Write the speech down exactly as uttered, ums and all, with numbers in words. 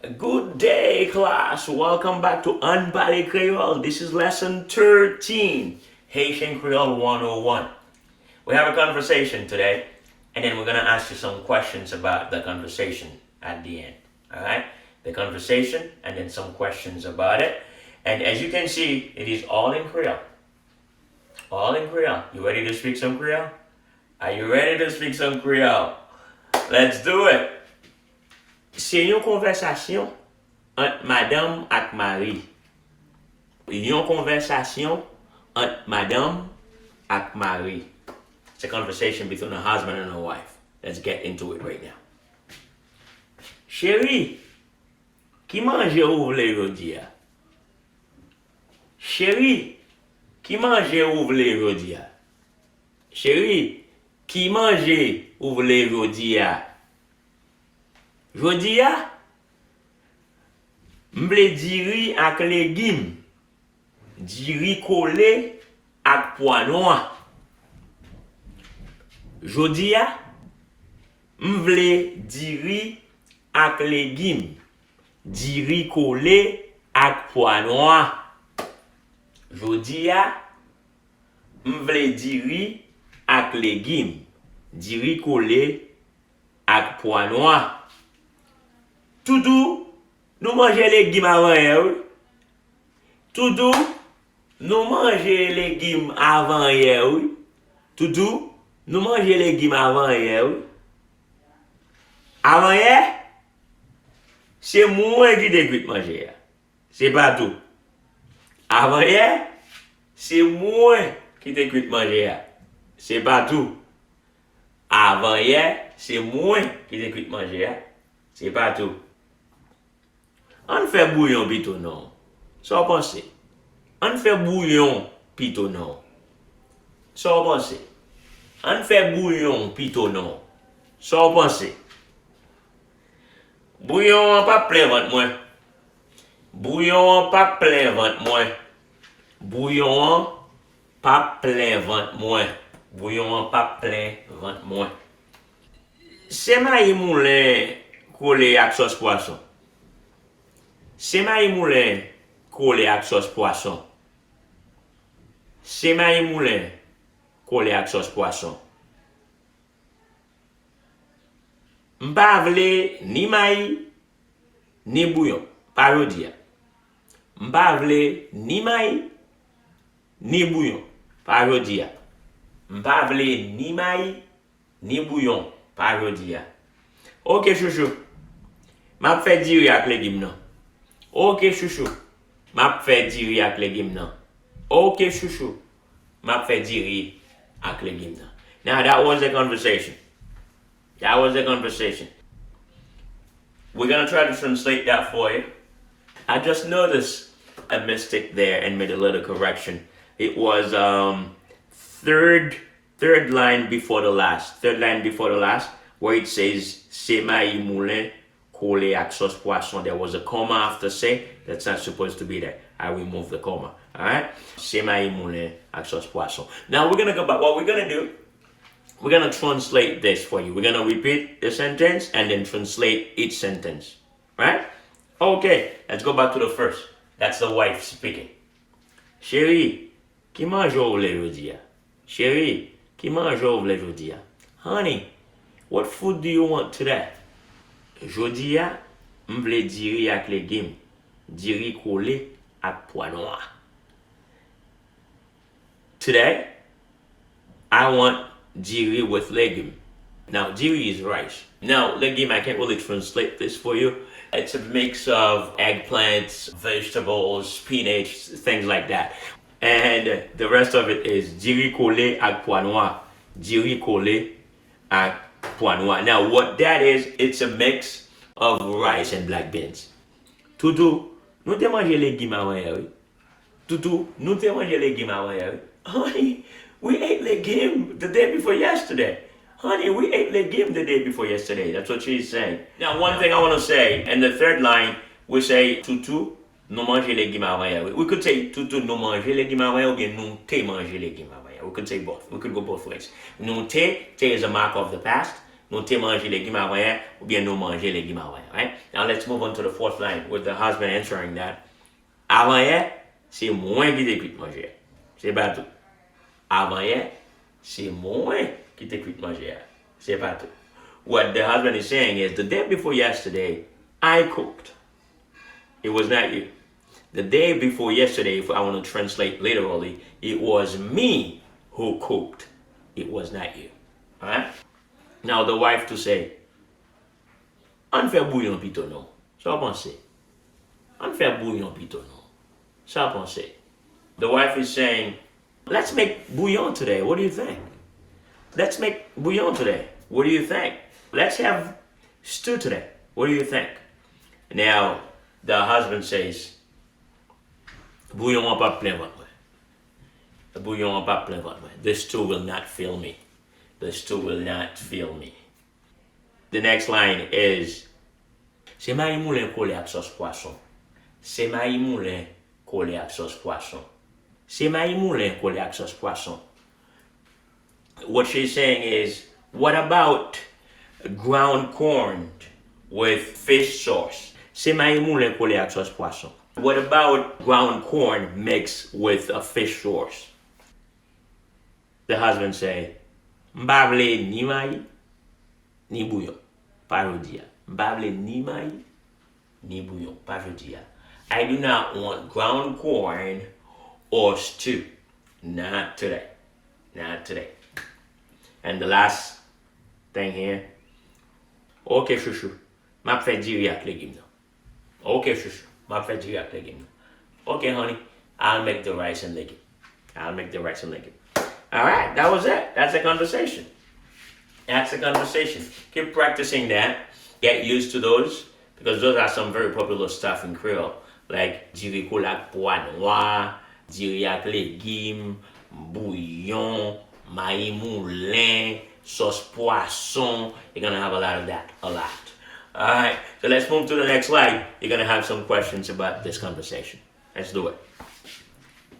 Good day, class. Welcome back to Ann Pale Kreyòl. This is lesson thirteen, Haitian Creole one oh one. We have a conversation today, and then we're going to ask you some questions about the conversation at the end. All right? The conversation, and then some questions about it. And as you can see, it is all in Creole. All in Creole. You ready to speak some Creole? Are you ready to speak some Creole? Let's do it! Se yon konvèsasyon ant madanm ak mari. Yon konvèsasyon ant madanm ak mari. It's a conversation between a husband and a wife. Let's get into it right now. Cheri, ki manje ou vle jodi a? Cheri, ki manje ou vle jodi a? Cheri, ki manje ou vle jodi a? Jodi a, m vle diri ak legim. Diri kole ak pwa nwa. Jodi a, m vle diri ak legim. Diri kole ak pwa nwa. Jodi a, m vle diri ak legim. Diri kole ak pwa nwa. Toutou, nou manje legim avanyè, wi. Toutou, nou manje legim avanyè, wi. Toutou, nou manje legim avanyè, wi. Avanyè, se mwen ki te kwit manje a. Se pa tou. Avanyè, se mwen ki te kwit manje a. Se pa tou. Avanyè, se mwen ki te kwit manje a. Se pa tou. Ann fè bouyon pito non. Sa w panse? Ann fè bouyon pito non. Sa w panse? Ann fè bouyon pito non. Sa w panse? Bouyon an p ap plen vant mwen. Bouyon an p ap plen vant mwen. Bouyon an p ap plen vant mwen. Bouyon an p ap plen vant mwen. Se mayi moulen kole ak sòs pwason. Se mayi moulen kole ak sòs pwason. Se mayi moulen kole ak sòs pwason. M pa vle ni mayi, ni bouyon. Pa jodi a. M pa vle ni mayi, ni bouyon. Pa jodi a. M pa vle ni mayi, ni bouyon. Pa jodi a. Oke, chouchou. M ap fè diri ak legim nan. Oke, chouchou. M ap fè diri ak legim nan. Oke, chouchou. M ap fè diri ak legim nan. Now, that was a conversation. That was a conversation. We're gonna try to translate that for you. I just noticed a mistake there and made a little correction. It was, um, third, third line before the last. Third line before the last, where it says, se mayi moulen kole ak sòs pwason. There was a comma after se. That's not supposed to be there. I removed the comma. All right? Se mayi moulen ak sòs pwason. Now we're gonna go back. What we're gonna do, we're gonna translate this for you. We're gonna repeat the sentence and then translate each sentence. Right? Okay, let's go back to the first. That's the wife speaking. Cheri, ki manje w vle jodi a? Cheri, ki manje w vle jodi a? Honey, what food do you want today? Jodi a, m vle diri ak legim. Diri kole ak pwa nwa. Today, I want diri with legim. Now, diri is rice. Now, legim, I can't really translate this for you. It's a mix of eggplants, vegetables, spinach, things like that. And the rest of it is diri kole ak pwa nwa. Diri kole ak pwa nwa. Now, what that is, it's a mix of rice and black beans. Toutou, nou te manje legim avanyè, wi. Toutou, nou te manje legim avanyè, wi. Honey, we ate legume the day before yesterday. Honey, we ate legume the day before yesterday. That's what she's saying. Now, one thing I want to say, in the third line, we say, Toutou, nou manje legim avanyè, wi. We could say, Toutou, nou manje legim avanyè, oubyen nou te manje legim avanyè. We could say both. We could go both ways. Nou te, te is a mark of the past. Nou te manje legim avan yè, oubyen nou manje legim avan yè, right? Now let's move on to the fourth line with the husband answering that. Avan yè, se mwen ki te kwit manje a. Se pa tou. Avan yè, se mwen ki te kwit manje a. Se pa tou. What the husband is saying is, the day before yesterday, I cooked. It was not you. The day before yesterday, if I want to translate literally, it was me who cooked. It was not you. Alright? Now the wife to say, ann fè bouyon pito non. Sa w panse? Ann fè bouyon pito non. Sa w panse? The wife is saying, let's make bouillon today. What do you think? Let's make bouillon today. What do you think? Let's have stew today. What do you think? Now, the husband says, bouyon an p ap plen vant mwen. Bouyon an p ap plen vant mwen. The stew will not fill me. The stew will not fill me. The next line is, se mayi moulen kole ak sòs pwason. Se mayi moulen kole ak sòs pwason. Se mayi moulen kole ak sòs pwason. What she's saying is, what about ground corn with fish sauce? Se mayi moulen kole ak sòs pwason. What about ground corn mixed with a fish sauce? The husband say, m pa vle ni mayi, ni bouyon. Pa jodi a. M pa vle ni mayi, ni bouyon. Pa jodi a. I do not want ground corn or stew. Not today. Not today. And the last thing here. Ok, chouchou. M ap fè diri ak legim nan. Ok, chouchou. M ap fè diri ak legim nan. Ok, honey. I'll make the rice and legume. I'll make the rice and legume. All right, that was it. That's a conversation. That's a conversation. Keep practicing that. Get used to those because those are some very popular stuff in Creole. Like diri kole ak pwa nwa, diri ak legim, bouyon, mayi moulen, sòs pwason. You're gonna have a lot of that. A lot. All right. So let's move to the next slide. You're gonna have some questions about this conversation. Let's do it.